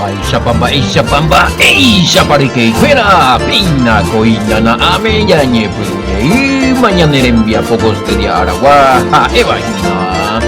Mba'éichapa, mba'éichapa, mba'éichapa ryke'ykuéra, péina ko iñana'ãme ñañepyrũ jeýma ñane rembiapo kostedia aragua ha'éva hína.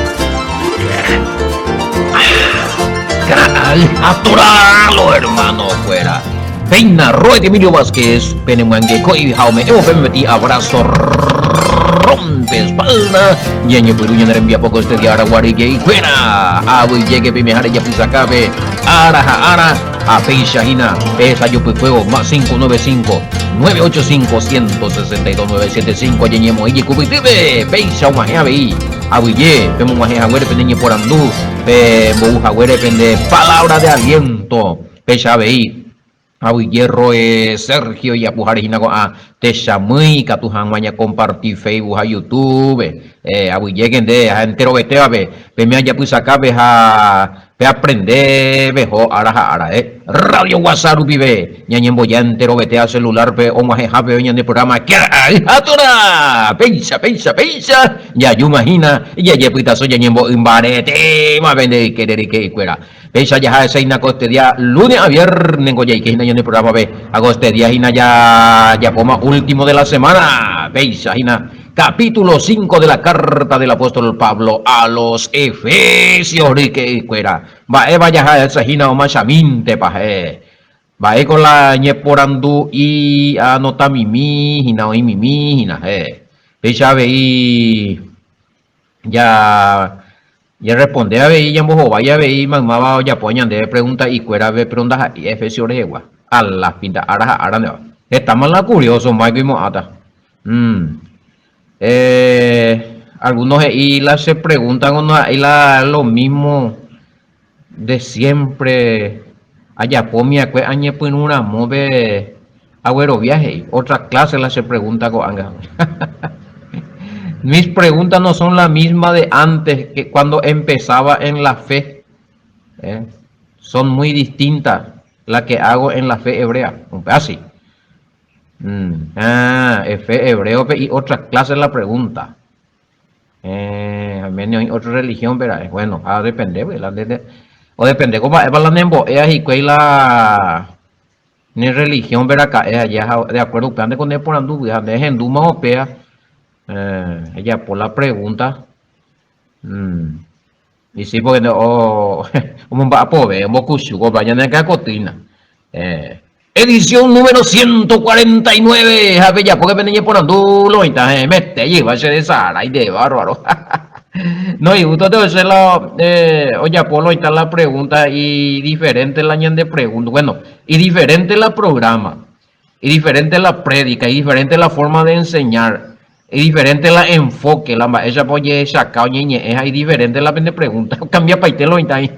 Ka'ay ha toralo, hermano-kuéra. Péina Roet Emilio Vázquez penemyangekói ha ome'ẽvo peẽme peteĩ abrazo rompe espalda ñañepyrũ ñane rembiapo ko este día aragua ryke'ykuéra. Avyjéke peimeháre japysakápe ára ha ára ha péicha hína pehesajopykuévo más 595 985 162 975 ajeñemoĩ jekupytýpe péicha og̃uahẽ avei avyje pemog̃uahẽ haguére pende ñeporandu pembou haguére pende palabra de aliento. Péicha avei, aguyje roe Sergio ijapuháre hína ko'ã techamýi ikatu hag̃ua ñakomparti Facebook ha YouTube. Aguyjéke nde ha enterovetévape peime ajapysakápe ha peaprende peho ára ha ára. Radio WhatsApp rupive ñañemboja enterovetéva celular-pe og̃uahẽha peve ñande programa Karai ha Torah! Péicha, péicha, péicha jajúma hína jajepytaso ñañembo'y mbaretéma pende ykére ryke'ykuéra. Péicha jaha hese hína ko este día lunes a viernes ko jaike hína ñande programa-pe ha ko este día hína jajapóma último de la semana. Péicha hína capítulo 5 de la carta del apóstol Pablo a los Efesios ryke'ykuéra. Mba'épa jaha hese hína omachamíntepa he. Mba'éiko la ñeporandu i anotamimi hína oĩmimi hína he. Péicha avei ja Ñarresponde avei ñambohovái avei maymáva ojapóva ñandéve pregunta'i-kuérape péro ndaha'éi Efesio rehegua. Alá pinta ára ha ára ndéva. Hetáma la curioso máiko imo'ãta. Umm. Eh, alguno he'i la che pregunta-ngo ndaha'éi la lo mismo de siempre ajapómiakue añepyrũ ramo pe aguerovia he'i. Otra clase la che pregunta ko'ág̃a. Mis preguntas no son la misma de antes que cuando empezaba en la fe. Eh, son muy distintas la que hago en la fe hebrea. Así. Mm, ah, fe hebreo y otra clase la pregunta. Eh, oiméne oĩ otro religión pe ra'e. Bueno, ha depende pe la nde o depende ko mba'épa la nembo'éva hikuái la ne religión pe raka'e aja ha de acuerdo upéva ndeko neporandu ha nde ehendúma upéva eh, ejapo la pregunta. Mm. Y sí, porque o omomba'apove, ombokuchu ko ñane akãkotýna. Eh, edición número 149, ha pejapóke pene ñeporandu lo oĩta hemete jeyva che desarái de bárbaro. No, y gusto te oche la eh, ojapo lo oĩta la pregunta y diferente la ñande pregunta. Bueno, y diferente la programa. Y diferente la prédica, y diferente la forma de enseñar, y diferente la enfoque, la mba'éichapa ojehechaka, oñeñe'ẽ ha idiferente la pende pregunta. Okambiapaite lo oĩta ahí.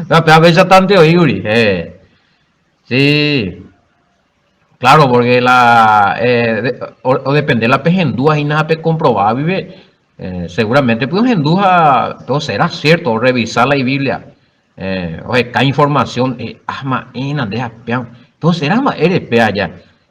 No, pe aveicha tante oĩguri. Eh. Sí. Claro, porque la eh, de, o, o depende la pehendúva hína ha pekomproba vive, eh, seguramente pe ohendu ha pero será cierto, orevisa la ibiblia. Oheka información, ah ma'ẽna nde ha péa, entonces será mba'ére péa aja.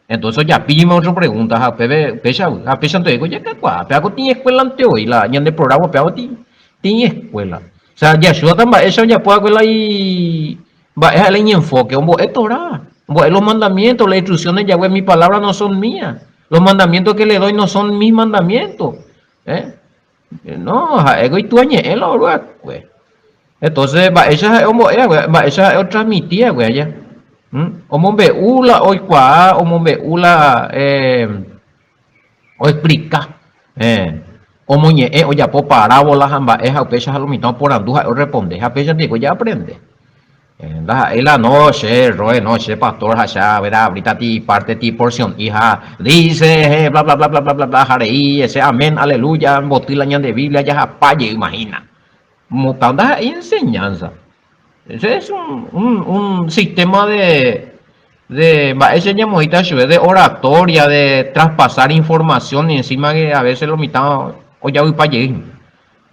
Entonces ojapíma otro pregunta ha upépe upéicha ha péichante oiko jakakuaa, péa ko tĩ escuela-nte voi la ñande programa péa ko tĩ escuela. O sea jachúata mba'éicha ojapo va'ekue la i mba'e ha'e la iñenfoque, ombo'e Torá, ombo'e los mandamientos, las instrucciones jague mi palabra no son mías, los mandamientos que le doy no son mis mandamientos. Eh? No, ha'éko itúa ñe'ẽ la oruakue. Entonces, mba'éicha ha'e ombo'e hague, mba'éicha ha'e otransmiti hague aja. Omombe'u la oikuaa, omombe'u la eh, oexplika, eh, omoñe'ẽ, ojapo parábola ha mba'e ha upéicha ha lo mitã oporandu ha'e orresponde ha péicha ndiko jaaprende. Ndaha'éi la no, che roe, no, che pastor ha che avera abrita ti parte ti porcion'i ha dice he bla bla bla bla bla bla bla ha rei ese amén aleluya mboty la ñande Biblia jahapa jeýma hína. Mokã ndaha'éi enseñanza. Ese es un, un, un sistema de, de mba'éicha ñamoĩta chupe de oratoria, de traspasar información y encima que a veces lo mitã ojavypa jey.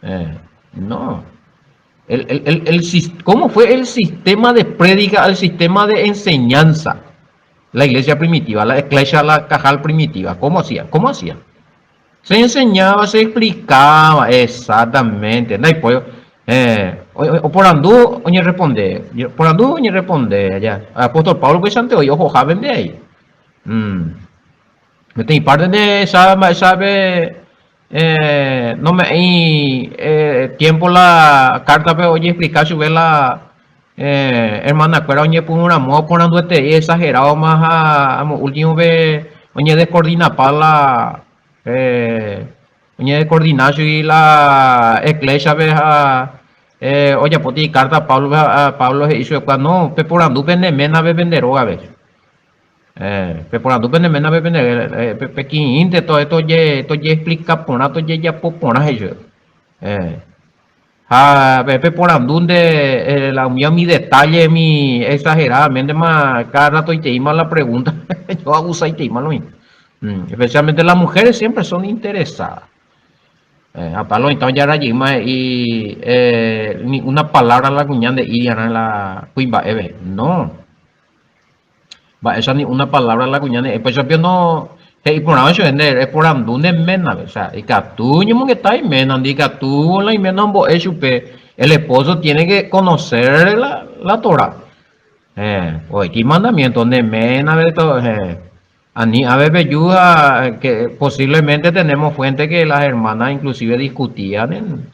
Eh, no. El, el, el, el, ¿Cómo fue el sistema de prédica al sistema de enseñanza? La iglesia primitiva, la iglesia, la cajal primitiva. ¿Cómo hacía? ¿Cómo hacía? Se enseñaba, se explicaba, exactamente. No, pues, eh, Oporandu oñerresponde, oporandu oñerresponde ja. Apóstol Pablo upéichante oĩ ohohápente ai. Peteĩ pártente echa mba'éichape nome'ẽi tiémpo la kártape ojeexplika chupe la ermanakuéra oñepyrũ ramo oporandueterei exagerádoma ha amo últimope oñedescoordinapa la oñedescoordina chugui la iglésiape ha ojapóta ikárta Páblope ha Pablo he'i chupekuéra no peporandu pene ménape pende rógape. Peporandu pene ménape pende pekirirĩnte tojeexplika porã, tojejapo porã he'i chupe. Ha peporandúnte la umi umi detalle umi exageradamente-ma cada ratoiteíma la pregunta, yo abusaiteíma lo mismo. Especialmente las mujeres siempre son interesadas. Ha Pablo oĩta ojarajýma he'i ni una palabra la kuña nde'íriarã la kuimba'épe. No. Mba'éicha ni una palabra la kuña ne'ẽ, péicha pio no he'i porãva chupe nde eporandu ne ménape, o sea, ikatu oñemongeta iménandi, ikatu la iména ombo'e chupe, el esposo tiene que conocer la, la Torah. Eh, oike imandamiento ne ménape, to, eh, ani ave peju ha que posiblemente tenemos fuente que las hermanas inclusive discutían en,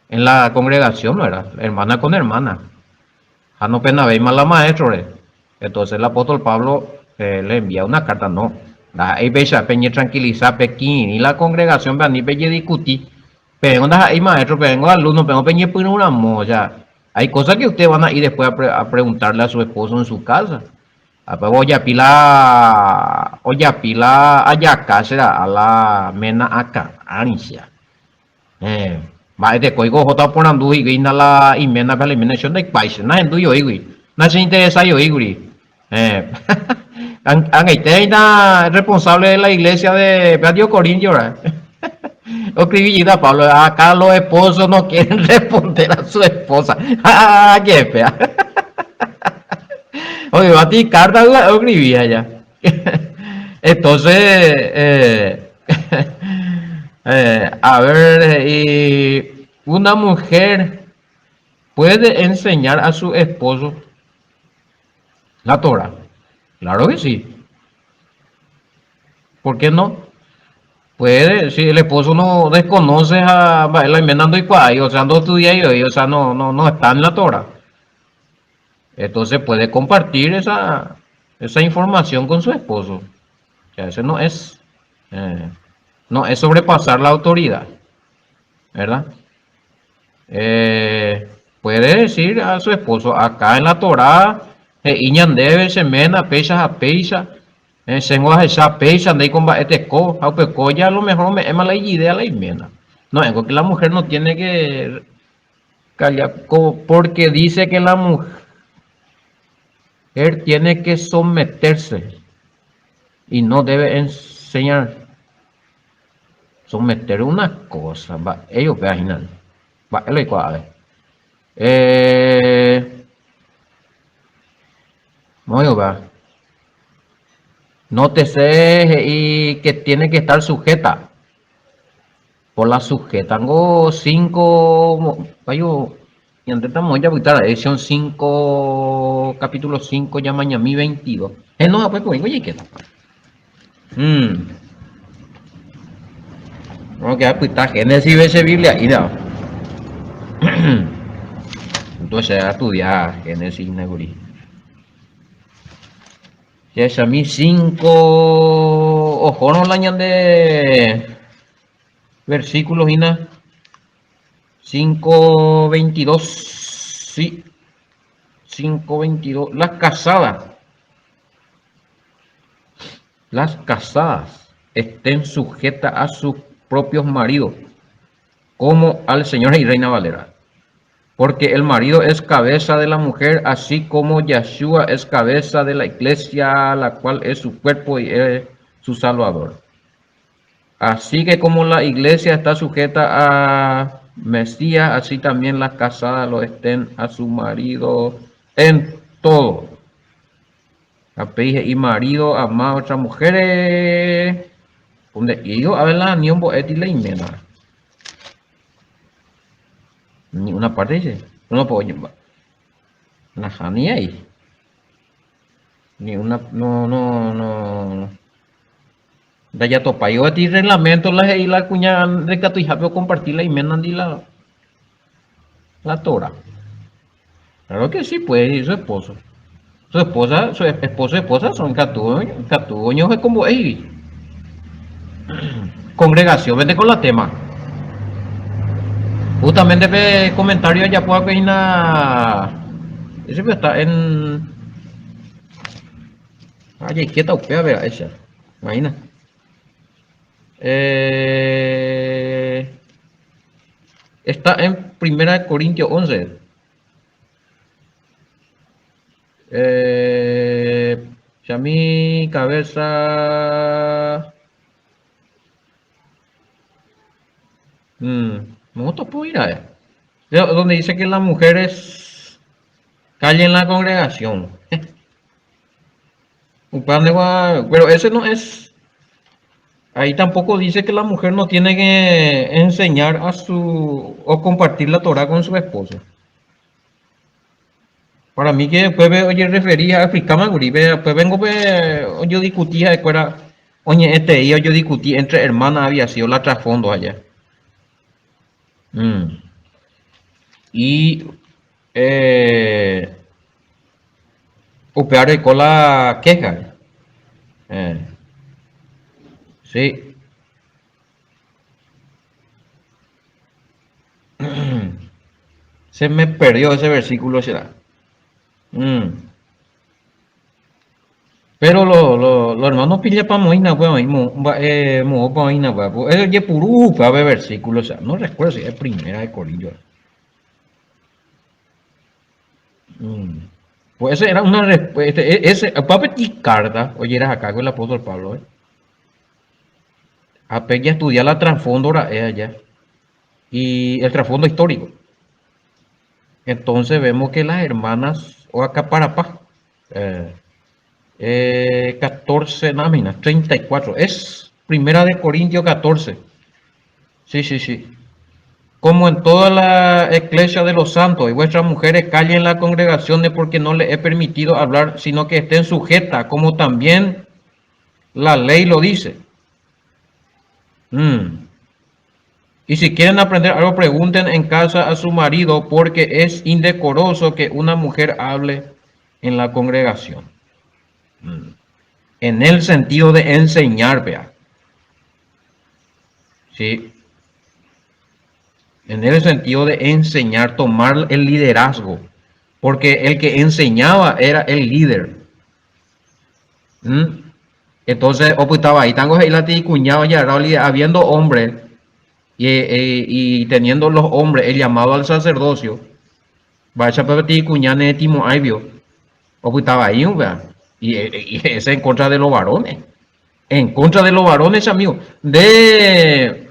en la congregación, ¿verdad? Hermana con hermana. Ha nopenavéima la maéstrore. Entonces el apóstol Pablo le envía una carta, no, ndaha'éi péicha, peñetranquiliza, pekirirĩ la congregación-pe ani pejediscuti. Peẽngo ndaha'éi maestro, peẽngo alumno, peẽngo peñepyrũ ramo, o sea, hay cosas que ustedes van a ir después a preguntarle a su esposo en su casa. Ha péva ojapi la, ojapi la ajaka che ra'a la ména akã áricha. Héẽ, mba'etekóiko ohóta oporandu hikuái la iménape ha la iména che ndaikuaái che, nahendúi oĩgui, nacheinteresái oĩkuri. Héẽ, ag̃aite hína responsable de la iglesia de Patio Corintio ra'e. Oescribi jeýta Pablo, acá los esposos no quieren responder a su esposa. Ha, qué fea. Oiva carta oescribía ya. Entonces, a ver, y una mujer puede enseñar a su esposo la Torah. Claro que sí. ¿Por qué no? Puede, si el esposo no desconoce a la enmienda o sea, no estudia y o sea, no, no, no está en la Torah. Entonces puede compartir esa, esa información con su esposo. O sea, ese no es, eh, no es sobrepasar la autoridad, ¿verdad? Eh, puede decir a su esposo, acá en la Torá, he'i ñandéve che ména péicha ha péicha, eh, chéngo ahecha péicha, ndéiko mba'eteko, ha upeko ya a lo mejor ome'ẽma la ijidea la iména. No, es que la mujer no tiene que callar, porque dice que la mujer tiene que someterse y no debe enseñar. Someter una cosa, mba'e upéva hína, mba'e la oikuaave. Eh, moõ upéva. Nótese he'i que tiene que estar sujeta. Por la sujeta ngo 5, payo, ñande tamo japyta ra'e, edición 5, capítulo 5, ñamañami 22. Eh, no, pues ko'ẽngo jaikéta. No, que apyta Génesis ve che Biblia ina. Entonces a estudiar Génesis inaguri. Jahechami 5 ohórõ la ñande versículo hína. 5.22, sí. 5.22. Las casadas. Las casadas estén sujetas a sus propios maridos, como al Señor y Reina Valera. Porque el marido es cabeza de la mujer, así como Yahshua es cabeza de la iglesia, la cual es su cuerpo y es su salvador. Así que como la iglesia está sujeta a Mesías, así también las casadas lo estén a su marido en todo. Ha péi he'i marido ama a otras mujeres. Nde'ígo a ver la ani ombo'éti la iména. Ni una parte dice. No puedo Nahani ahí. Ni una no no no ndajatopái gueteri reglamento la he'i la kuña ndaikatuihápe okomparti la iménandi la la Torah. Claro que sí puede ir su esposo. Su esposa, su esposo y esposa son ikatu, ikatu oñohekombo'éigui. Congregación, vete con la tema. Justamente pe comentario ajapo va'ekue hína, ese está en Ajaikéta upéva ra'e, imagina. Eh, está en Primera de Corintios 11. Eh, ya mi cabeza. Mm, no te puedo ir a ver. Donde dice que las mujeres callen la congregación. Pero ese no es. Ahí tampoco dice que la mujer no tiene que enseñar a su. o compartir la Torah con su esposo. Para mí que después oye refería a explicarme, después vengo yo discutía ha'ekuéra oñe'ẽtei ojodiscuti entre hermanas había sido la trasfondo allá. Mm. Y eh, upéva roiko la queja. Eh, sí. Se me perdió ese versículo, será. Mm. Pero lo, lo, lo hermano pillapa moĩna upéva oĩ mba'e moõpa oĩna upéva. Ojepuru upéva pe versículo, o sea, no recuerdo si es primera de Corintios. Mm. Pues ese era una respuesta, e, ese, upéva peteĩ carta ojerahaka el apóstol Pablo. Eh. Ape ya estudia la trasfondo ra'e allá y el trasfondo histórico. Entonces vemos que las hermanas o acaparapá eh, eh, 14, no, 34, es Primera de Corintios 14. Sí, sí, sí. Como en toda la iglesia de los santos, y vuestras mujeres callen la congregación porque no les he permitido hablar, sino que estén sujetas, como también la ley lo dice. Mm. Y si quieren aprender algo, pregunten en casa a su marido, porque es indecoroso que una mujer hable en la congregación. Mm. En el sentido de enseñar, vea. Sí. En el sentido de enseñar, tomar el liderazgo. Porque el que enseñaba era el líder. ¿Mm? Entonces, opytava ahí, tango he'i la tikuña ojearra habiendo hombre y, eh, y teniendo los hombres el llamado al sacerdocio, mba'éichapa peteĩ kuña neetimo'ãivio opytava ahí upéva. Y, y ese en contra de los varones. En contra de los varones, amigo. Nde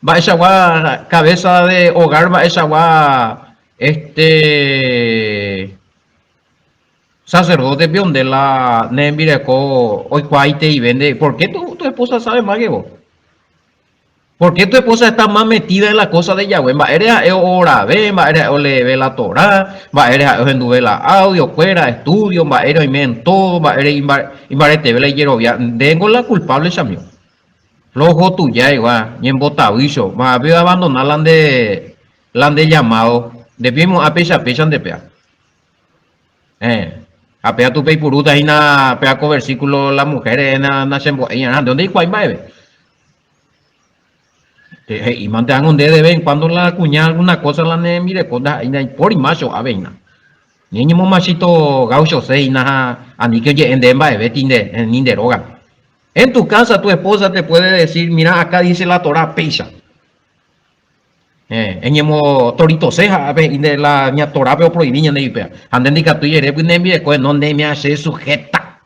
mba'eichagua cabeza de hogar, mba'eichagua este Sacerdote pe nde la ne rembireko oikuaaiteive nde, ¿por qué tu, tu esposa sabe más que vos? ¿Por qué tu esposa está más metida en la cosa de Yahweh? Mba'ére ha'e oorave, mba'ére ha'e oleeve la Torá, mba'ére ha'e ohenduve la audio kuéra, estudio, mba'ére oime en todo, mba'ére imbareteve la ijerovia. Ndéngo la culpable chamigo. Flojo tujaigua, ñembotavýcho, mba'épe oabandona la nde, la nde llamado, nde pimo'ã péicha péicha nde péa. Héẽ. Ha péva tu peipurúta hína péva ko versículo la mujer rehe nachembo'éiarã, nde ndeikuaái mba'eve. He'ímante ángo nde de vez en cuando la kuña alguna cosa la ne rembireko ndaha'éi ndaipóri mácho ave hína. Ni eñemomachito gauchose hína ha aníke oje'e ndéve mba'eve ti nde ni nde rógape. En tu casa tu esposa te puede decir, mira acá dice la Torá péicha. Héẽ, eñemotoritose ha pe nde la ña Torápe oproivi ñande upéva. Ha nde ndikatúi ere py ne rembirekóre, no nde mea che sujeta,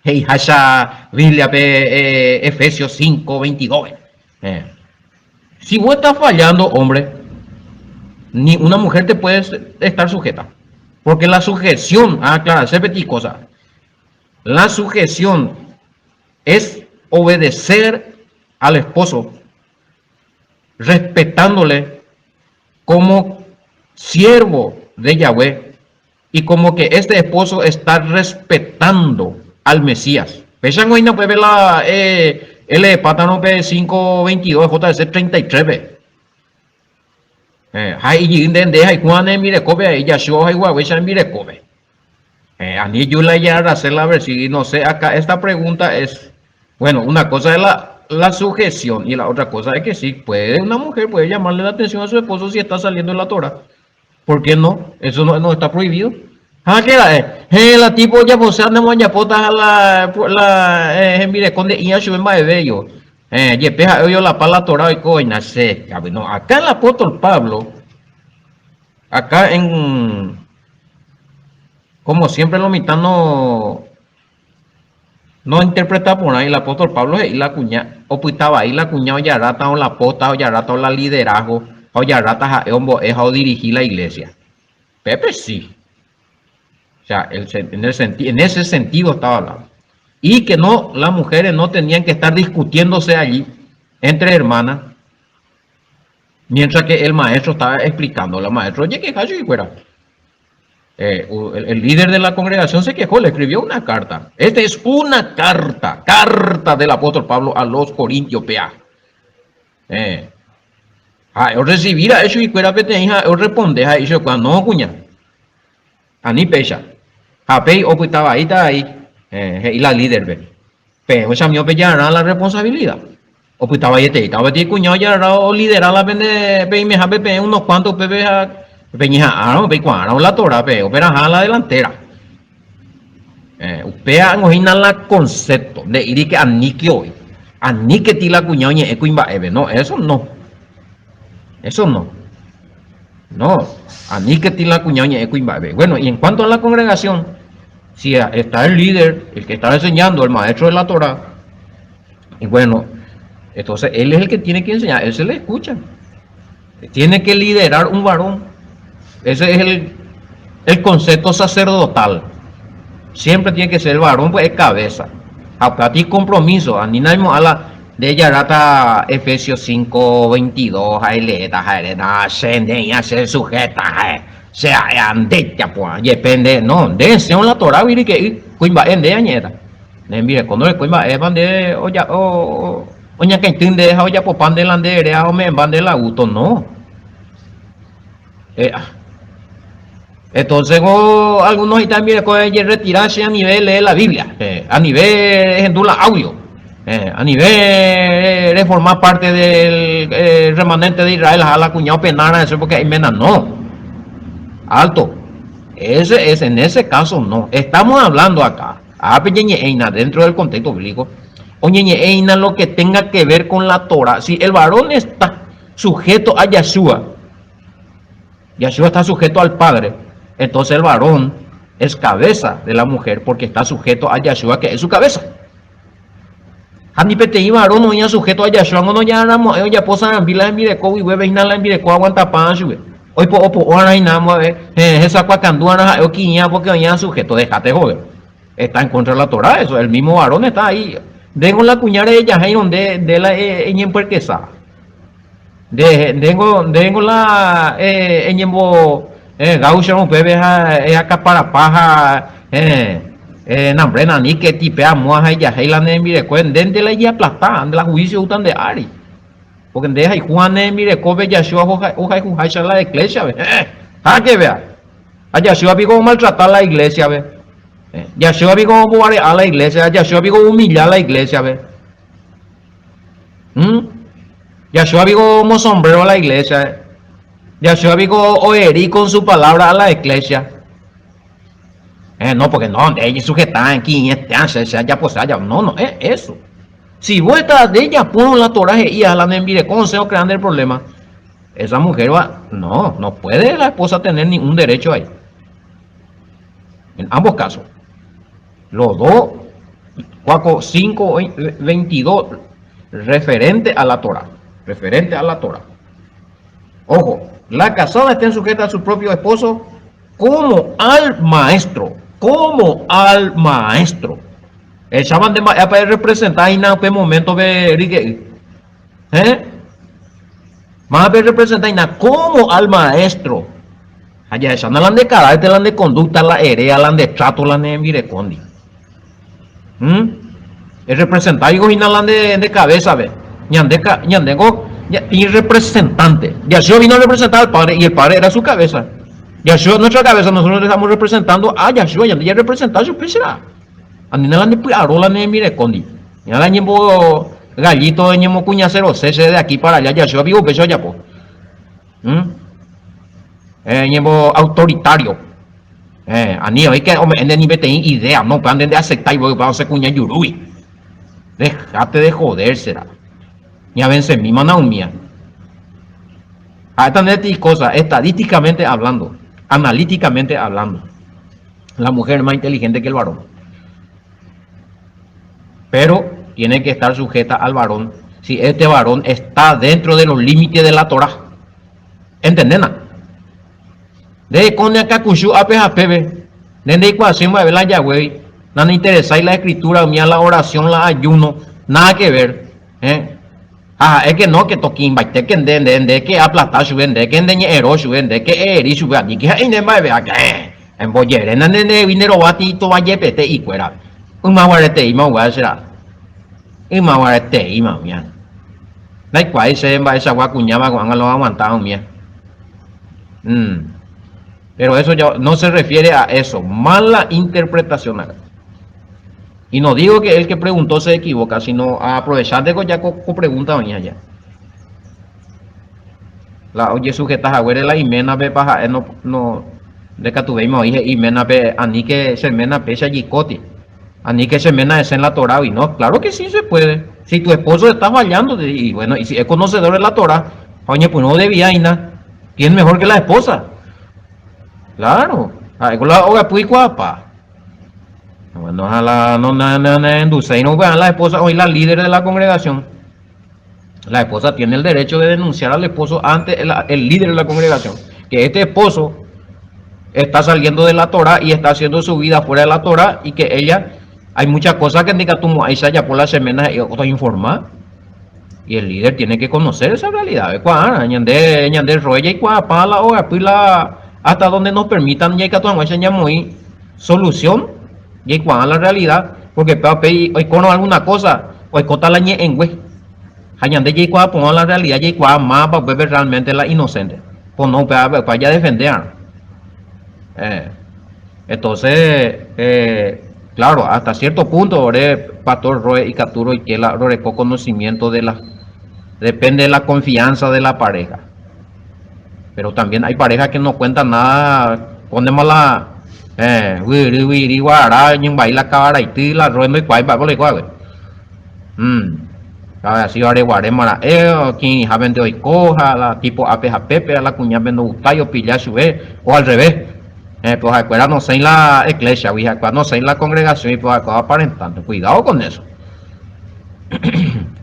he'iháicha Bíbliape Efesios 5, 22-pe. Héẽ. Si vos estás fallando, hombre, ni una mujer te puede estar sujeta. Porque la sujeción, aclararse peteĩ cosa, la sujeción es obedecer al esposo respetándole como siervo de Yahweh y como que este esposo está respetando al Mesías. Péicha g̃uaina upépe la eleepátarõ pe 5:22 JC 33-pe. Ha ijy nde nde haikũva ne rembirekópe avei Yahshua ohayhu haguéicha hembirekópe. Ani eju la ijarase la versículo, no sé, acá esta pregunta es, bueno, una cosa es la, la sujeción y la otra cosa es que sí, puede una mujer puede llamarle la atención a su esposo si está saliendo de la Torah. ¿Por qué no? Eso no, no está prohibido. Ha che ra'e, he la tipo ojapose ande ojapóta la, la eh, hembireko nde'íva chupe mba'eve yo. Eh, jepe ha'e oviolapa la Torah oiko oina che. No, acá el apóstol Pablo, acá en, como siempre lo mitã no, no interpreta porã el apóstol Pablo he'i la kuña, opyta vai la kuña ojarráta o la posta, ojarráta o la liderazgo, ha ojarráta ha'e ombo'e ha odirigi la iglesia. Pépe si. O sea, el, en, el senti, en ese sentido estaba hablando. Y que no, las mujeres no tenían que estar discutiéndose allí entre hermanas, mientras que el maestro estaba explicando. La maestro, oye, que y fuera. Eh, el, el, líder de la congregación se quejó, le escribió una carta. Esta es una carta, carta del apóstol Pablo a los Corintios, PA. Eh, ha'e orresivi ra'e chuguikuéra peteĩ ha'e orresponde ha he'i chupekuéra, No, kuña, ani péicha. Ha péi opyta vaíta avei, he'i la líderpe, Peẽ ochamiõ pejarã la rresponsabilida. Opyta vaieteíta peteĩ kuña ojarã olidera la pende peimehápe peẽ unos kuánto upépe ha peñeha'ãrõ peikuaárõ la Torá peẽ operahã la delantera. Upéva hína la concepto, nde'íri ke aníke oĩ, aníketi la kuña oñe'ẽ kuimba'épe, no, eso no, eso no, no, aníketi la kuña oñe'ẽ kuimba'épe. Bueno, y en cuanto a la congregación, si está el líder, el que está enseñando, el maestro de la Torah, y bueno, entonces él es el que tiene que enseñar, él se le escucha. Tiene que liderar un varón. Ese es el, el concepto sacerdotal. Siempre tiene que ser el varón, pues es cabeza. Ha ti compromiso, ani naimo'ã la nde jaráta Efesios 5, 22 ha eleéta ha eréta, che nde'íã che sujeta, ha che ha'e ha nde japo'ã, jepe nde, no, nde esẽvo la Torágui ryke'y, kuimba'e nde añe'ẽta. Ne rembireko ndorekói mba'épa nde oñakãity nde ha ojapopa nde la nde ere ha ome'ẽmba nde la gusto, no. E'a. Entonces ko algunos he'íta hembireko ejerretira che anive elee la Biblia, anive ehendu la audio, anive reforma parte del remanente de Israel ha la kuña openárã hese porque iména, no. Alto. Ese es, en ese caso no. Estamos hablando acá, ápe ñañe'ẽina dentro del contexto bíblico, oñeñe'ẽina lo que tenga que ver con la Torah. Si el varón está sujeto a Yahshua, Yahshua está sujeto al Padre, entonces el varón es cabeza de la mujer porque está sujeto a Yahshua que es su cabeza. Ha ni peteĩ varón oĩva sujeto a Yahshua noñeha'ãramo'ãi ojapo sarambi la hembireko guive veína la hembireko aguantapáva chupe. Oipo'opo'o'arã hína amo ave, heẽ, hesakuakandu'arã ha'e oki'ĩva porque oĩva sujeto, dejate joder. Está en contra de la Torah eso, el mismo varón está ahí. Ndéngo la kuña rehejahéirõ nde, nde la eñempuerkesa. Nde, ndéngo, ndéngo la eñembo gáucho upépe ha eacaparapa ha heẽ nambre nani ke tipe amóa ha ijahéi la ne rembirekue, ndénte la ijeaplasta, nde la juicio oúta nde ári. Porque nde ehayhúva ne rembirekópe Yahshua ohayhuháicha la iglésiape. Heẽ, háke péa. Ha Yahshua piko omaltrata la iglésiape. Yahshua piko ombovare'a la iglésia, Yahshua piko oumilla la iglésiape. ¿Mm? Yahshua piko omosombrero la iglesia. Yahshua piko oeri con su palabra a la iglesia. Eh, no, porque no, de ella sujeta aquí, este, ah, se, se haya posaya. No, no, es eso. Si vos estás de ella, pon la Torah y a la nembire consejo creando el problema. Esa mujer va, no, no puede la esposa tener ningún derecho ahí. En ambos casos. Los dos, 4, 5, 22, referente a la Torah. Referente a la Torah. Ojo, la casada estén sujeta a su propio esposo como al maestro. Como al maestro. Echáva nde mba'épa errepresenta hína upe moméntope ryke'y. ¿Eh? Mávape errepresenta hína como al maestro. Ha jahechána la nde carácter, la nde conducta, la eréa, la nde trato la ne rembirekóndi. ¿Mm? Errepresentaigo hína la nde, nde cabeza-pe. Ñande, ñandéngo irrepresentante. Yahshua vino a representar al Padre y el Padre era su cabeza. Yahshua es nuestra cabeza, nosotros estamos representando a Yahshua, ñande jarrepresenta chupe será. Anína la nde py'aro la ne rembirekóndi. Ña la ñembo gallito ñemokuñaserose che de aquí para allá, Yahshua piko upéicha ojapo. ¿Mm? Eh, ñembo autoritario. Eh, ani oĩ que ome'ẽ nde ni peteĩ idea, no, upéva nde ndeaceptái voi, upéva osẽ kuña jurúgui. Dejate de joder será. Ñavensemímana umía. Ha'éta nde peteĩ cosa, estadísticamente hablando, analíticamente hablando, la mujer es más inteligente que el varón. Pero tiene que estar sujeta al varón si este varón está dentro de los límites de la Torah. Entendéna? Nde ko ne akãkuchu ápe ha pépe, nde ndeikuaasei mba'eve la jaguégui, naneinteresái la escritura, umía la oración, la ayuno, nada que ver, eh. Ha ha'e que no, que tokimbaitéke nde, nde, nde ke aplasta chupe, nde ke nde ñe'ẽro chupe, nde ke eeri chupe, aníke ha'e nde mba'eve, ha eh, embojeréna nde ndehegui nde rova tova jepete ikuéra. Yma guareteíma uguáva che ra'a. Yma guareteíma umía. Ndaikuaái che mba'eichagua kuñáva ko'ág̃a lo aguantáva umía. Mm. Pero eso ya no se refiere a eso. Mala interpretación acá. Y no digo que el que preguntó se equivoca, sino a aprovechar de ya ko, ko pregunta oĩ allá. La ojesujeta haguére la iménape pa ha'e no, no ndekatuvéima oĩ he'i iménape aníke che ména péicha jikóti. Aníke che ména esẽ la Torágui. No, claro que sí se puede. Si tu esposo está fallando, y bueno, y si es conocedor de la Torá, ha oñepyrũ odevia hína, ¿quién mejor que la esposa? Claro, ha'éko la ogapy ikuaapa. Bueno, ha la no nahenduséirõ upearã la esposa oĩ la líder de la congregación. La esposa tiene el derecho de denunciar al esposo ante el, el líder de la congregación. Que este esposo está saliendo de la Torah y está haciendo su vida fuera de la Torah y que ella, hay muchas cosas que ndikatumo'ãicha ajapo la semana he'i otoinforma. Y el líder tiene que conocer esa realidad. Ekuaára, ñande, ñande roe jaikuaapa la ogapy la hasta donde nos permitan jaikatu hag̃uáicha ñamoĩ solución, jaikuaa la realidad, porque péva upéi oikórõ alguna cosa, oikóta la ñe'ẽngue. Ha ñande jaikuaa porã la realidad, jaikuaa mávapa upépe realmente la inocente. Pono upéva upéva jadefende arã. Eh, entonces, eh, claro, hasta cierto punto ore pastor roe ikatu roike la roreko conocimiento de la depende de la confianza de la pareja. Pero también hay pareja que no cuenta nada, ponemos la eh, guyry guyry guarara ñembai la kavaraity la roe ndoikuaái mba'épa la oikuaágui. Mm. Así areguaréma ra'e, kirirĩhápente oiko ha la tipo ápe ha pépe, la kuñápe ndogustái opilla chupe, o al revés. Eh, pero ha'ekuéra nosẽi la eclésiagui, ha'ekuéra nosẽi la congregación-gui, pero ha'ekuéra aparentánte. Cuidado con eso.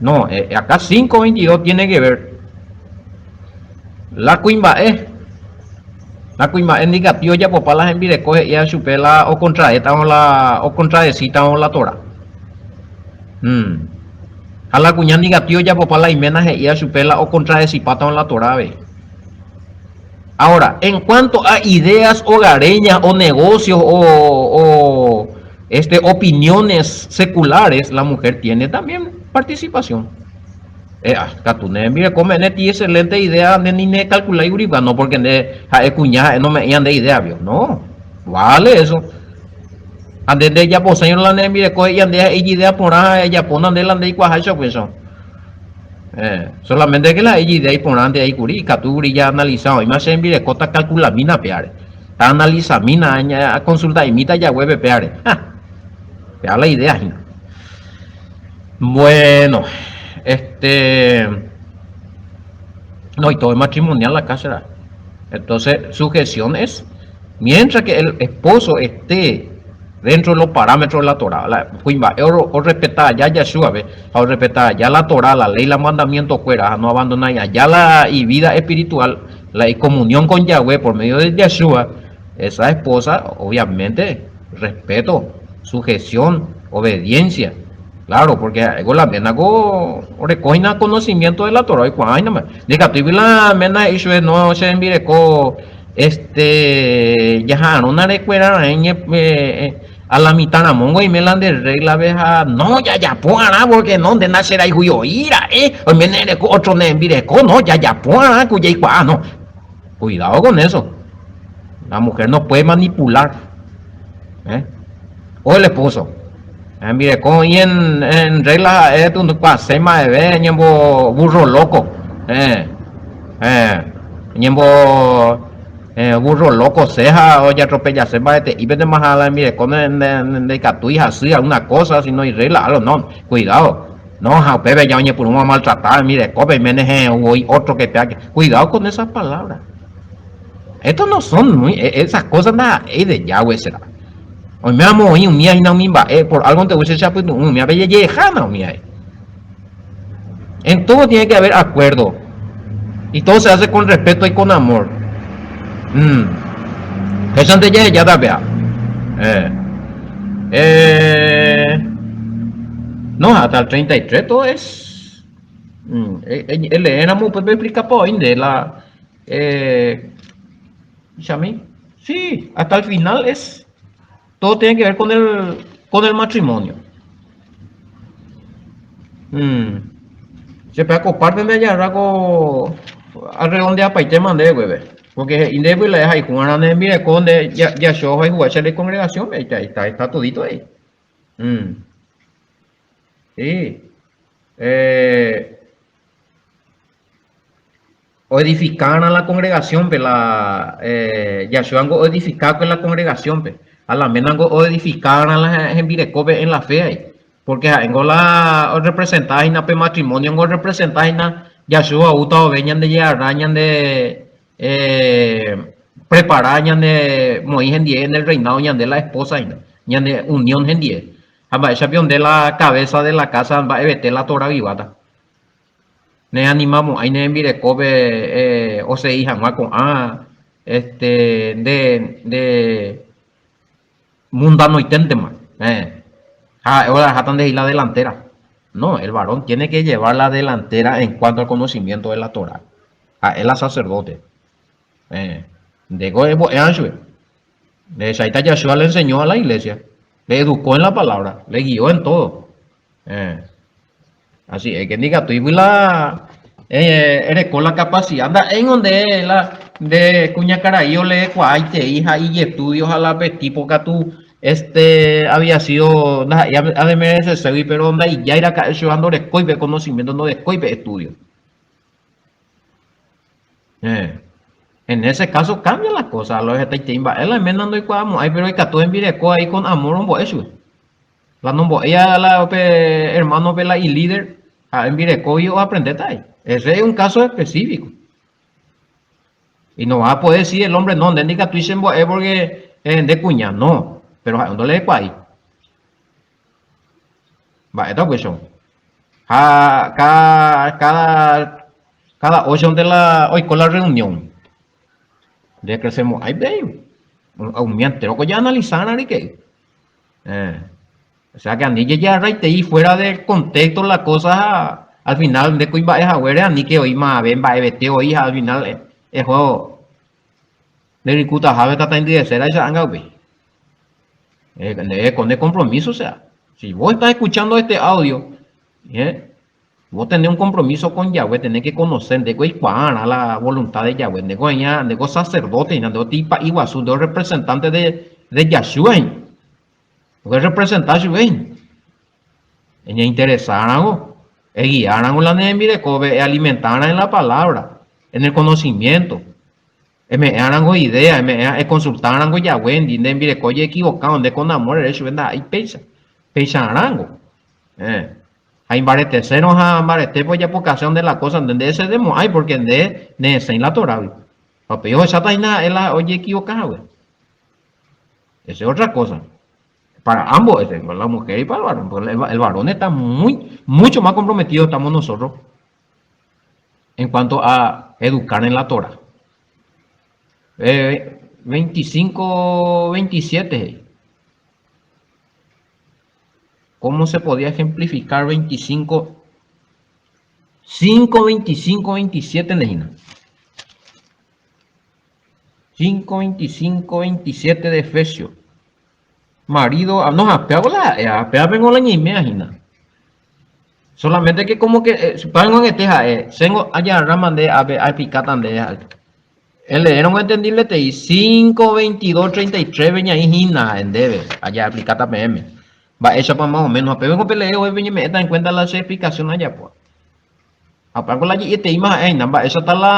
No, eh, acá 5.22 tiene que ver la kuimba'e, la kuimba'e ndikatúi ojapopa la hembireko he'íva chupe la okontraétarõ la okontradesítarõ la Torá. Hmm. Ha la kuña ndikatúi ojapopa la iména he'íva chupe la okontradesipátarõ la Torá avei. Ahora, en cuanto a ideas hogareñas o negocios o, o este, opiniones seculares, la mujer tiene también participación. E'a, katu ne rembireko ome'ẽ ti excelente idea nde ni ne calculái gurigua, no porque nde ha'e kuña ha'e nome'ẽiva nde idea vio. No, vale eso. Ha nde ndejaposéirõ la ne rembireko he'íva nde ha'e ijidea porã ha ejapóna nde la ndeikuaaháicha upéicha. Eh, solamente que la ijidea iporãnte aĩ kuri, ikatu kuri ja-analiza oĩma che rembireko tacalculamína péare, ta-analizamína, aconsulta'imíta jaguépe péare. Ha! Péa la idea hína. Bueno, este... No, y todo es matrimonial acá será. Entonces, sujeción es, mientras que el esposo esté dentro de los parámetros de la Torah, la kuimba'e orrespeta aja Yahshua-pe, ha orrespeta aja la Torah, la ley, la mandamiento-kuéra, ha no abandonái aja la ivida espiritual, la icomunión con Yahweh por medio de Yahshua, esa esposa, obviamente, respeto, sujeción, obediencia. Claro, porque ha'éko la ména ko oreko hína conocimiento de la Torah oikuaa hína mba'e. Ndikatúigui la ména he'i chupe, no, che rembireko Este, jaha'arõna rekuera raẽ ñe, a la mitã ramóngo oime la nde regla-pe ha no, jajapo arã porque no, nde ndacherayhuioi ra'e, oiméne ereko otro ne rembireko, no, jajapo arã ku jaikuaa, no. Cuidado con eso. La mujer no puede manipular. ¿Eh? O el esposo. Hembireko oĩ en, en regla ha'e tundukuase mba'eve ñembo burro loco. Eh, eh, ñembo eh, burro loco se ha ojatropellase mba'ete'i petema ha la hembireko ndaikatúi hasy alguna cosa si no irregla algo no, cuidado. No, ha upépe ya oñepyrũma maltratar hembirekópe oiméne he'ẽ voi otro que péa que cuidado con esas palabras. Estos no son muy, e, esas cosas ndaha'éi de Yahweh será. Oiméramo oĩ umía hína umi mba'e, por algo nte che chapytu'ũ umía pe jejehejána umía. En todo tiene que haber acuerdo. Y todo se hace con respeto y con amor. Mm. Péichante jahejáta péa. Eh. Eh. No, hasta el 33 todo es. Mm. Eleéramo upépe explicapa oĩ nde la. Eh, chami. Sí, hasta el final es. Todo tiene que ver con el, con el matrimonio. Mm. Che pe ko parte nde ajarra ko arredondeapaitéma ndéve gueve. Porque he'i ndéve la ehayhu'arã ne rembireko nde jacho ohayhuháicha la icongregación-pe, ahí está, está, está todito ahí. Mm. Sí. Eh, Oedifikarã la congregación-pe, la Yahshua-ngo oedifikakue la congregación-pe, ha la ména-ngo oedifikarã la hembirekópe en la fe ahí, porque ha'éngo la orrepresenta hína pe matrimonio-ngo orrepresenta hína Yahshua oúta vove ñandeje'arã ñande prepara ñane moĩ hendie en el reinado ñande la esposa hína, ñane unión hendie. Ha mba'éicha pio nde la cabeza de la casa mba'evete la Torah guiguáta. Neanimamo'ãi ne rembirekópe osegi hag̃ua ko'ã este nde nde mundanoiténtema. Ha ha'e ojaháta nde he'i la delantera. No, el varón tiene que llevar la delantera en cuanto al conocimiento de la Torá. Ha'e la sacerdote. Ndéko embo'éva chupe. Ndehechaita Yahshua le enseñó a la iglesia. Le educó en la palabra, le guió en todo. Así es que ndikatúigui la ereko la capacidad, nda'éingo nde la nde kuñakarai oleekuaaitei ha ijestudio ha la pe tipo katu este había sido ndaha'éi ademereseségui pero ndaijái raka'e chupe ha ndorekói pe conocimiento, ndorekói pe estudio. Eh, en ese caso cambia la cosa, lo hetaitei mba'e la ména ndoikuaamo'ãi pero ikatu hembireko ahí con amor ombo'e chupe. La nombo'éi a la pe hermano-pe la ilíder, ha'e hembirekógui oaprendéta ahí. Ese es un caso específico. Y no va a poder decir el hombre, no, nde ndikatúi chembo'e porque nde kuña, no, pero ha'e ndoleekuaái. Mba'éta upéicha. Ha cada, cada, cada óchonte la oiko la reunión. Nde crecemo'ãi pe umi entero ko jaanalizarã rike. Eh, o sea que ani jejarraitei fuera de contexto la cosa ha al final nde kuimba'e haguére aníke oĩ mave mba'evete oĩ ha al final eho nde rykutahápe tataindyeséraicha anga upéi. Eh, nde con de compromiso, o sea, si vos estás escuchando este audio, eh, vos tenés un compromiso con Yahweh, tenés que conocer, nde oikuaarã la voluntad de Yahweh, nde oĩa, nde sacerdote, nde tipa'i guasu, nde representante de, de Yahshua, nde representa chupe, eñeinteresárãgo, eguiárãgo la ne rembirekópe, ealimentárã en la palabra, en el conocimiento. Eme'ẽrãngo idea, eme'ẽ, econsultárãngo Yahweh-ndi, nde rembireko ojeequivocárõ, nde con amor ere chupe ndaha'éi péicha, peicharãngo. Eh. Ha imbaretesérõ ha mbaretépe ojapokase onde la cosa, nde nde'esedemo'ãi porque nde neresẽi la Torágui. Ha upéi ohecháta hína ha'e la ojeequivoca hague. Esa es otra cosa. Para ambos, ese, para la mujer y para el varón. Porque el varón está muy, mucho más comprometido estamos nosotros en cuanto a educar en la Torah. Eh, 25, 27. ¿Cómo se podía ejemplificar 25, 5, 25, 27 ndehína? 5, 25, 27 de Efesios. Marido, ah, no, apéago la ha'e, apéapengo la ñaimea hína. Solamente que como que, eh, supongo en este ha'e, chéngo ajarráma nde ápe, aexplikáta ndéve ha'e. Eleérõ entendibletei, 5, 22, 33 pe ñaĩ hína ha'e ndéve, ajaexplikáta peẽme. Mba'éichapa más o menos, apévengo pelee voi peñeme'ẽta en cuenta la che explicación ajapóva. Apáko la je'ieteíma ha'e aína, mba'éichata la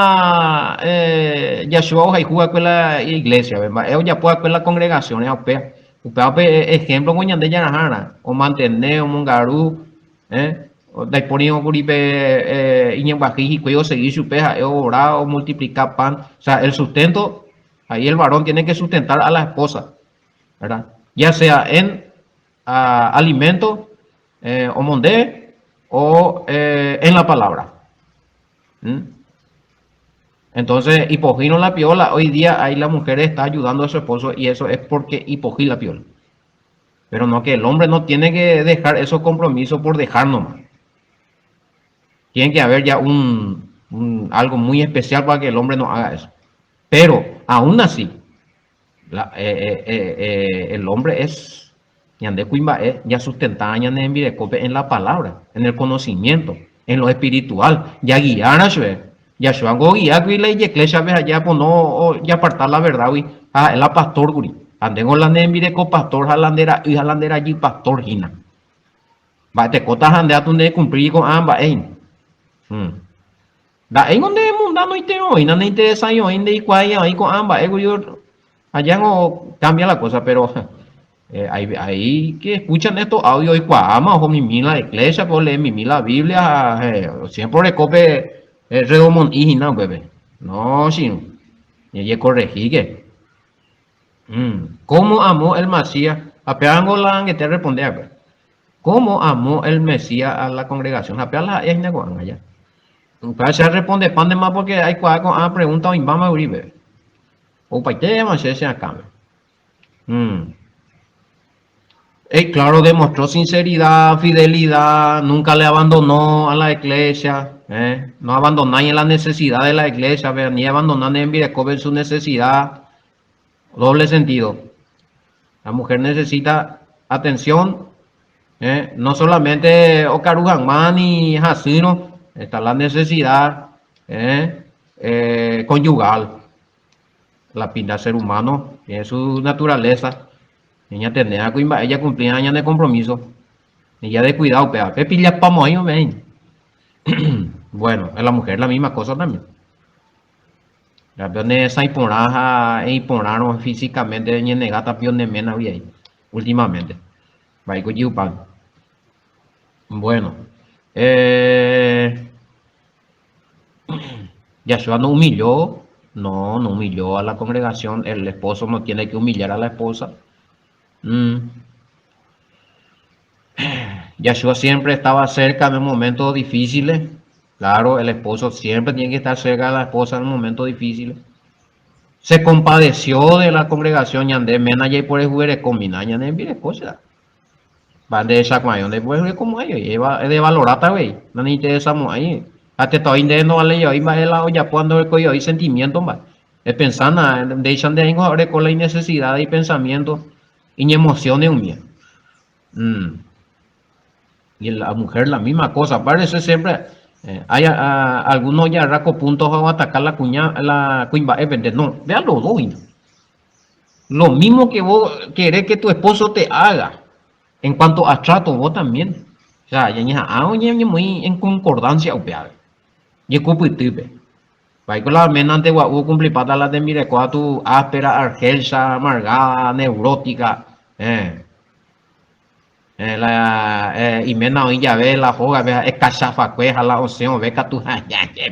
Yahshua ohayhu va'ekue la iglésiape, mba'e ojapo va'ekue la congregación-re ha upéva. Upéva pe ejemplo ko ñande jarahárã, omantene, omongaru, ndaipórirõ kuri pe iñembyahýi hikuái osegi chupe ha'e oora, omultiplika pan, o sea, el sustento, ahí el varón tiene que sustentar a la esposa, ¿verdad? Ya sea en alimento, omonde o en la palabra. ¿Mm? Entonces, ipohýrõ la piola, hoy día ahí la mujer está ayudando a su esposo y eso es porque ipohýi la piola. Pero no que el hombre no tiene que dejar esos compromisos por dejar nomás. Tiene que haber ya un, un algo muy especial para que el hombre no haga eso. Pero, aún así, La, eh, eh, eh, el hombre es ñande kuimba'e jasustenta ñane rembirekópe en la palabra, en el conocimiento, en lo espiritual, jaguiára chupe. Yahshua-ngo oguiákuri la ijeklésiape ha japono japarta la verdad-gui ha ha'e la pastor-kuri. Ha ndéngo la ne rembireko pastor ha la nde ra'y ha la nde rajy pastor hína. Mba'etekóta ha nde atu ndekumplíri ko'ã mba'e hína. Nda'éingo nde munda noitérõ oĩ, naneinteresái oĩ, ndeikuaái oĩ ko'ã mba'e gui allángo cambia la cosa, pero hay, hay que escuchan estos audios oikuaáma oho mimi la iglesia pe olee mimi la Biblia ha siempre oreko pe redomon'i hína upépe. No, che irũ, ñajekorrehíke. ¿Cómo amó el Masías? Ha pévango la angete responde va'ekue. Cómo amó el Mesías a la congregación? Ha péva la ha'e hína ko'ág̃a ja. Upéva che arrespondepántema porque aikuaa ko'ã pregunta oĩmbáma guri peve. Oupaitéma che che akãme. Mm. Ey, claro, demostró sinceridad, fidelidad, nunca le abandonó a la iglesia, eh? No abandonái en la necesidad de la iglesia, pe, ni abandoná ne rembirekópe en su necesidad. Doble sentido. La mujer necesita atención, eh, no solamente okaru hag̃ua ni hasýrõ, está la necesidad eh, eh, conyugal. La pinta ser humano tiene su naturaleza. Ñañatendéva kuimba'e jakumplíva ñane compromiso. Ni ya descuidado upéva. Pe pillapámo'ãi ome'ẽ. Bueno, la mujer la misma cosa también. Tapia ne porã ha iporãrõ físicamente ñenega tapia ne ménagui ahí, últimamente. Mba'éiko ojehupáne. Bueno, eh, Yahshua no humilló, no, no humilló a la congregación, el esposo no tiene que humillar a la esposa. Mm. Yahshua siempre estaba cerca en momentos difíciles. Claro, el esposo siempre tiene que estar cerca de la esposa en momentos difíciles. Se compadeció de la congregación ñande ména jaiporiahuvereko mina ñane rembireko será. Va nde hechakuaãi onde iporehurekomo'ãi eva edevaloráta avei nañeinteresamo'ãi ha tetã nde ndovalei'ai mba'e la ojapóva ndorekói'ai sentimiento mba'e. Epensána ndéicha nde aĩngo ha oreko la inecesidad ipensamiento iñemociones umía. Mm. Y la mujer la misma cosa. Parece siempre eh, hay a, algunos ya raco puntos a atacar la cuña, la kuimba'épente. No, vean los dos. Lo mismo que vos querés que tu esposo te haga. En cuanto a trato, vos también. O sea, ya ñeha'ã oñemoĩ en concordancia upéva. Jekopytýpe. Vaiko la ménante gua'u okumplipáta la tembireko atu áspera, argelsa, amargada, neurótica. Eh. Eh, la eh, iména oĩ jave la hógape ha'e kachafakue ha la osẽ ove katu ha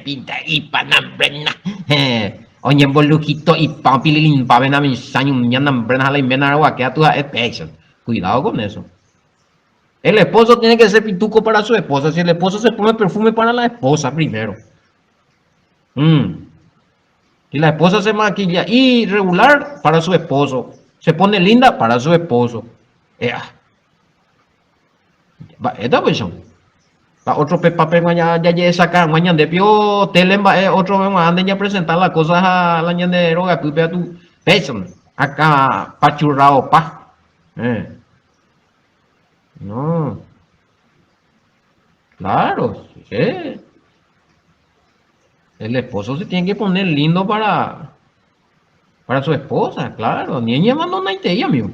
pinta ipa nambrena. Eh, oñembolujito ipa opililimpápe namichãi umía nambrena ha la iména roguake atu ha'e péicha. Cuidado con eso. El esposo tiene que ser pituco para su esposa. Si el esposo se pone perfume para la esposa primero. Mm. Y la esposa se maquilla irregular para su esposo. Se pone linda para su esposo. Ea. Mba'éta upéicha. Pa otro pe pape jajesaka hag̃ua ñande pio tele mba'e otro g̃uarã nde ñapresenta la cosa ha la ñande rogapýpe atu. Péicha akã pachurraopa. Eh. No. Claro, sí. El esposo se tiene que poner lindo para, para su esposa, claro. Ni ella abandonaitei, amigo.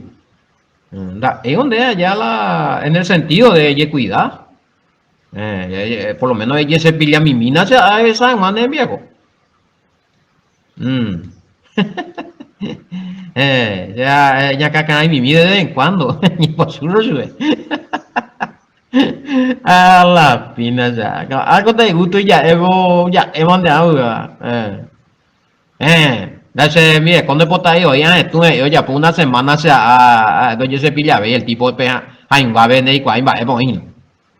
Nda'éi onde allá la, en el sentido de jecuidar. Eh, por lo menos ella se pilla mimina se ha esa hag̃ua viejo. Mm. Eh, ya eh, ñakãkarãi mimi de vez en cuando. Ñepochúrro chupe. A la pina ya. Algo te gusto ja'évo ja'évo nde água. Eh. Eh, da che mireko ndoipotái voi ahetũ he'i ojapo una semana che a ndojesepillavéi el tipo pe hãinguápe ndeikuaái mba'épa oĩ hína.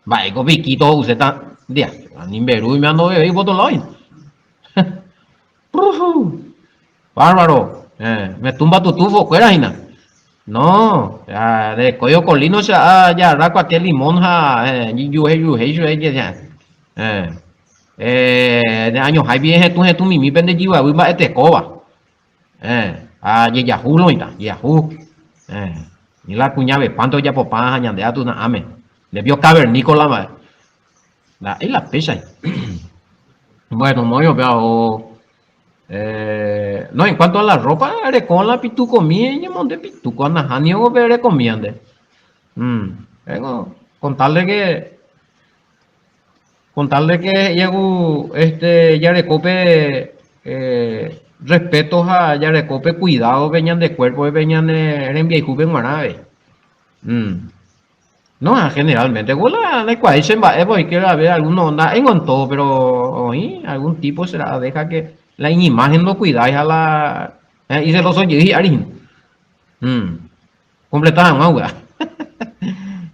Mba'éiko piquito ho'uséta ndia. Ani mberúi ndovevéi upe otro lado hína. Bárbaro, eh, me tumba tu tufo kuéra hína. No, ya de koyo colino che a jarra cualquier limón ha eh, yuhéi yuhéi chupe jeja. Eh, eh, ne añoháipi ehetũ hetũ mimi pende jyvavy mba'etekóva. Eh, ha jejahu loĩta, jejahu. Eh, ni la kuña vepánte ojapopa ha ñande atu na'áme. Nde pio cavernícola mba'e. Nda'éi la péicha. Bueno, novio, péva o eh, no, en cuanto a la ropa, ereko la pitukomi, eñemonde pituko, nahániri pe erekomía nde. Mm, vengo, con tal de que, con tal de que he'íaku este, jareko pe eh, respeto ha jareko pe cuidado pe ñande cuerpo pe ñane rembiayhúpe g̃uarã avei. Mm. No, ha generalmente ko la ndaikuaái che mba'e voi que haber alguno nda'éingo en todo, pero oĩ algún tipo será deja que la iñimagen ndocuidái ha la eh, iceloso jey hi'ári hína. Mm. Completa hag̃ua upéva.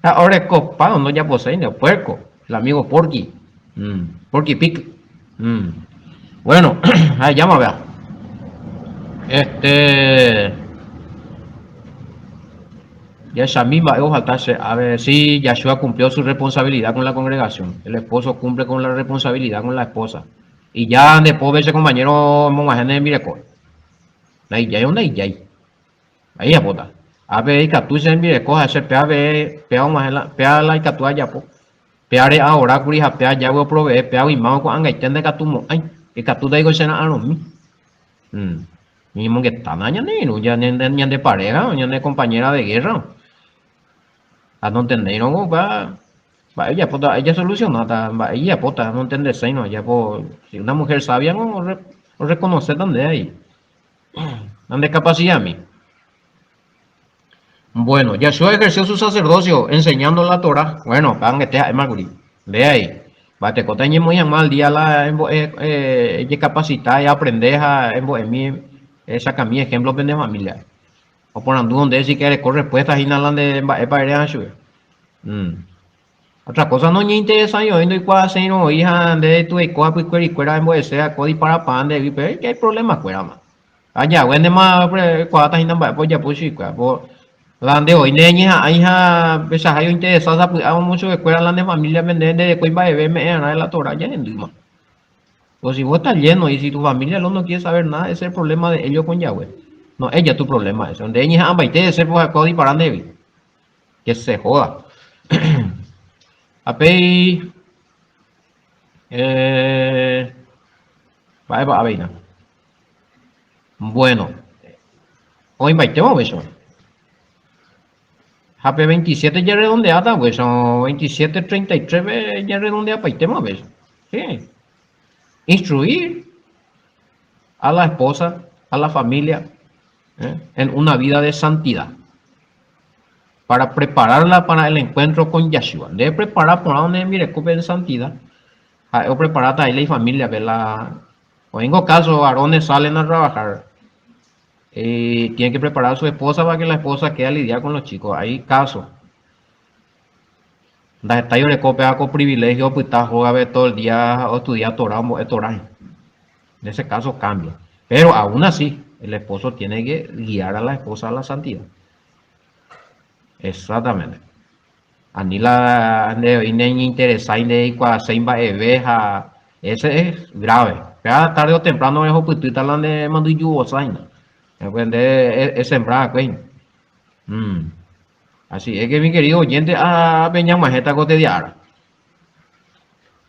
Ha orekopa ndojaposéinte, puerco, el amigo Porky. Mm. Porky Pig. Mm. Bueno, ahejáma upéva. Este Jahechami mba'e ofalta che ave si Yahshua cumplió su responsabilidad con la congregación. El esposo cumple con la responsabilidad con la esposa. Y ya nde pópe che compañero omog̃uahẽ ne rembireko. Ndaijái o ndaijái. Ahí apóta. Ápe ikatu che rembireko ha che péape péa og̃uahẽ la péa la ikatu ajapo. Péare aora kuri ha péa jágui oprovee péagui máva ko'ag̃aite ndaikatumo'ãi. Ikatúta piko che ra'arõmi. Mm. Ñañemongetána ñane irũ, ñande pareja, ñane compañera de guerra. Ha nontendeirõ upéva, mba'e ojapóta, mba'e jasolucionáta, mba'e ijapóta, nontendeséirõ ojapo. Si una mujer sabia no orreconocéta nde avei. Nande capacidad-mi. Bueno, Yahshua ejerció su sacerdocio enseñando la Torah. Bueno, upéva angete ha'éma kuri. Nde avei. Mba'etekóta eñemoĩ hag̃ua al día la embo'e, ejekapasita, eaprende ha embo'emi, esakami ejemplo pende familia. Oporandúrõ ndéve si ke ereko respuesta hína la nde mba'épa ere ha chupe. Mm. Otra cosa noñeinteresái oĩ ndoikuaaséirõ oĩ ha nde tueiko hapykuerikuéra embo'ese ha ko diparapaa ndehegui pe hay problema kuérama. Ha jave ndéma oikuaáta hína mba'épa ojapo chuguikuéra. Po la nde voi nereñeha'ãi ha pechahái ointeresa sapy'a omochupekuéra la ne familia-pe nde nderekói mba'eve eme'ẽ'arã de la Torá jahendýma. Po si vos estás lleno y si tu familia lo no quiere saber nada, ese es el problema de ellos con Yahweh. No es ya tu problema eso. Nde eñeha'ãmbaite hese po ha'ekuéra odipara ndehegui. Que se joda. Ha péi eh, mba'épa aveina? Bueno, oĩmbaitéma upéicha. Ha pe 27 jarredondeáta upéicha, 27, 33-pe jarredondeapaitéma upéicha. Sí. Instruir a la esposa, a la familia, ¿eh? en una vida de santidad. Para prepararla para el encuentro con Yahshua. Nde prepara porã ne rembirekópe en santidad. Ha'e opreparáta ahí la ifamiliape, la Oĩngo caso, varones salen a trabajar y tienen que preparar a su esposa para que la esposa quede a lidiar con los chicos. Hay caso. Ndahetái oreko péva ko privilegio opyta hógape todo el día oestudia Torah, ombo'e Torah. En ese caso cambia. Pero aún así, el esposo tiene que guiar a la esposa a la santidad. Exactamente. Ani la nde voi neñeinteresái ndereikuaaséi mba'eve ha ese es grave. Péva tarde o temprano rehupytýta la nde mandyjuvosa hína. Nde esembra va'ekue hína. Así es que mi querido oyente, ápe ñag̃uahẽta ko tedia ára.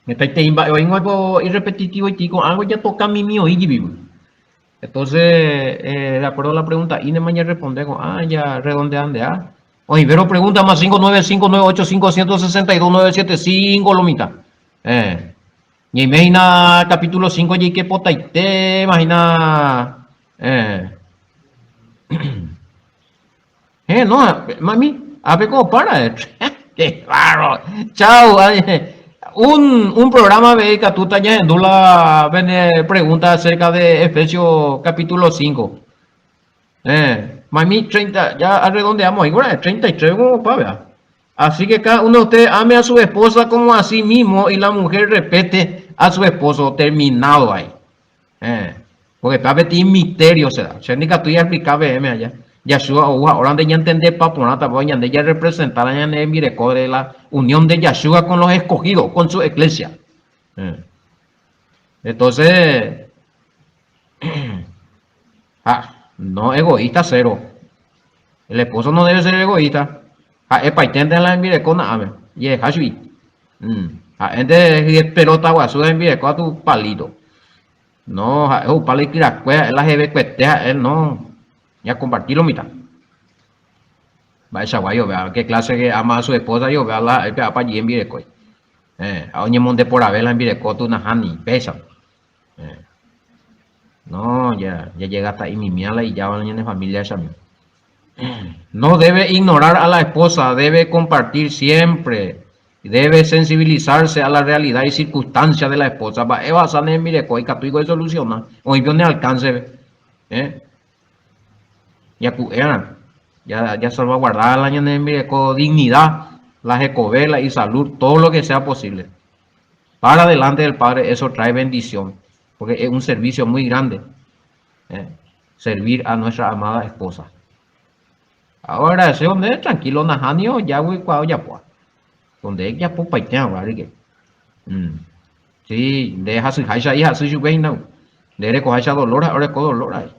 Hetaitei mba'e oĩngo aipo irrepetitivoiti ko'ág̃a jatoka mimi oĩ jepívo. Entonces, de acuerdo a la pregunta ínema ñarresponde ko'ã ja redondeandea. Oĩvérõ pregunta más 595 985 162 975 lo mitã. Ñaime hína capítulo 5 jaike potaitéma hína. No, mami, ápe ko opa ra'e. Qué bárbaro. Chau. Un programa avei ikatúta ñahendu la pene pregunta acerca de Efesios capítulo 5. Mami, 30, ya arredondeamos ahí, ra'e, 33 como opa, vea. Así que cada uno de ustedes ame a su esposa como a sí mismo y la mujer respete a su esposo. Terminado ahí. Porque péva peteĩ misterio será. Che ndikatúi aexplica peẽme aja. Yahshua ou ha órante ñantendepa porãta péva ñande jarrepresenta la ñane rembireko de la unión de Yahshua con los escogidos, con su iglesia. Entonces, ha, no egoísta cero. El esposo no debe ser egoísta. Ha'e paiténte la hembireko na'áme. Jeheha chui. Ha'énte hye pelota guasu hembireko ha tu palito. No, ha'e ho'upa la ikyrakue, ha'e la hevekuete, ha'e no. Ñakomparti lo mitã. Mba'eichagua iovea, qué clase que ama a su esposa iovea la ha'e pe'apa allí hembirekói. Ha oñemonde porãve la hembireko tu nahániri, péicha. No, ya, ya llega hasta imimía la ijáva la ñane familia chami. No debe ignorar a la esposa, debe compartir siempre, debe sensibilizarse a la realidad y circunstancia de la esposa. Mba'e ohasa ne rembireko ikatúiko esoluciona, oĩpe one alcance-pe. Jaku'érã, ja salvaguarda la ñane rembireko dignidad, la hekove, la isalud, todo lo que sea posible. Para delante del Padre eso trae bendición, porque es un servicio muy grande. Servir a nuestra amada esposa. Ahora ese donde tranquilo nahanio ya oikuaa ojapóva. Donde ejapopaite hag̃ua rike. Sí, nde hasyháicha ihasy chupe hína. Nde rekoháicha dolor ha oreko dolor avei.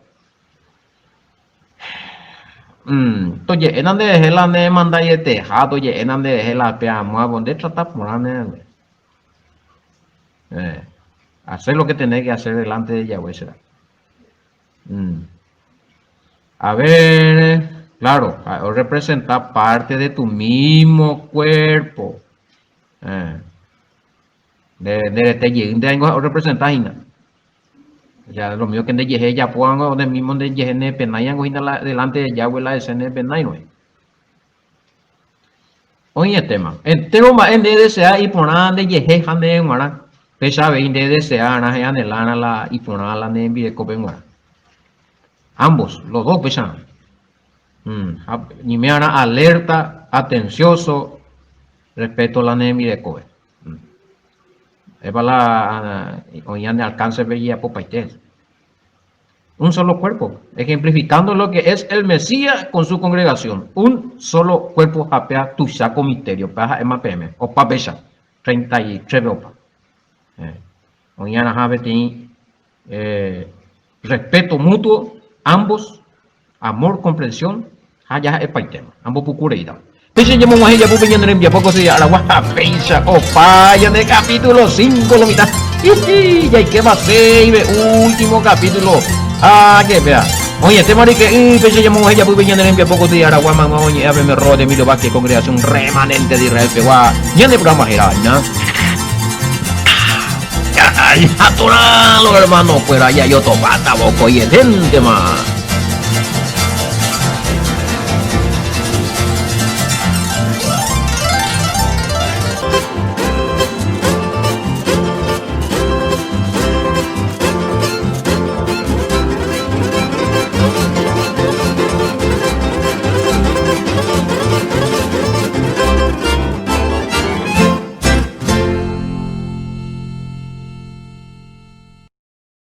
Toje'éna nderehe la ne mandaieteha, toje'éna nderehe la pe amóva, nde trata porã ne. Hacer lo que tenés que hacer delante de Yahweh será. A ver, claro, representa parte de tu mismo cuerpo. Nde rete jeýnte aingo orepresenta hína. Ya lo mío que nde jehe ejapo ango nde mismo nde jehe ne penái ango hína la delante de Yahweh la hese ne penái ro'e. Oĩetéma. Entéro mba'e nde desea iporã nde jehe ha nde g̃uarã, péicha avei nde desea arã he'anela arã la iporã la ne rembirekópe g̃uarã. Ambos, los dos péicha. Ha ñeime arã alerta, atencioso respecto la ne rembirekópe. Épa la oĩ ñande alcance-pe jejapopaite. Un solo cuerpo, ejemplificando lo que es el Mesías con su congregación. Un solo cuerpo ha péa tuicha ko misterio, péa ha'éma peẽme, opa péicha, 33-pe opa. Oĩarãha peteĩ respeto mutuo, ambos, amor, comprensión, ha jaha'epaitéma, ambopuku reíta. Péicha ñamog̃uahẽ japúpe ñane rembiapo ko seria aragua ha péicha opa ñande capítulo 5 lo mitã. Hihi, jaikéma séive último capítulo. Ha que péa. Oĩetéma ryke'y, péicha ñamog̃uahẽ japúpe ñane rembiapo ko seria aragua mayma oñe'ẽ aveme Rod Emilio Vázquez Congregación Remanente de Israel pegua. Ñane programa héra hína. Ay, atoralo hermano kuéra, jajotopáta vokoietentema.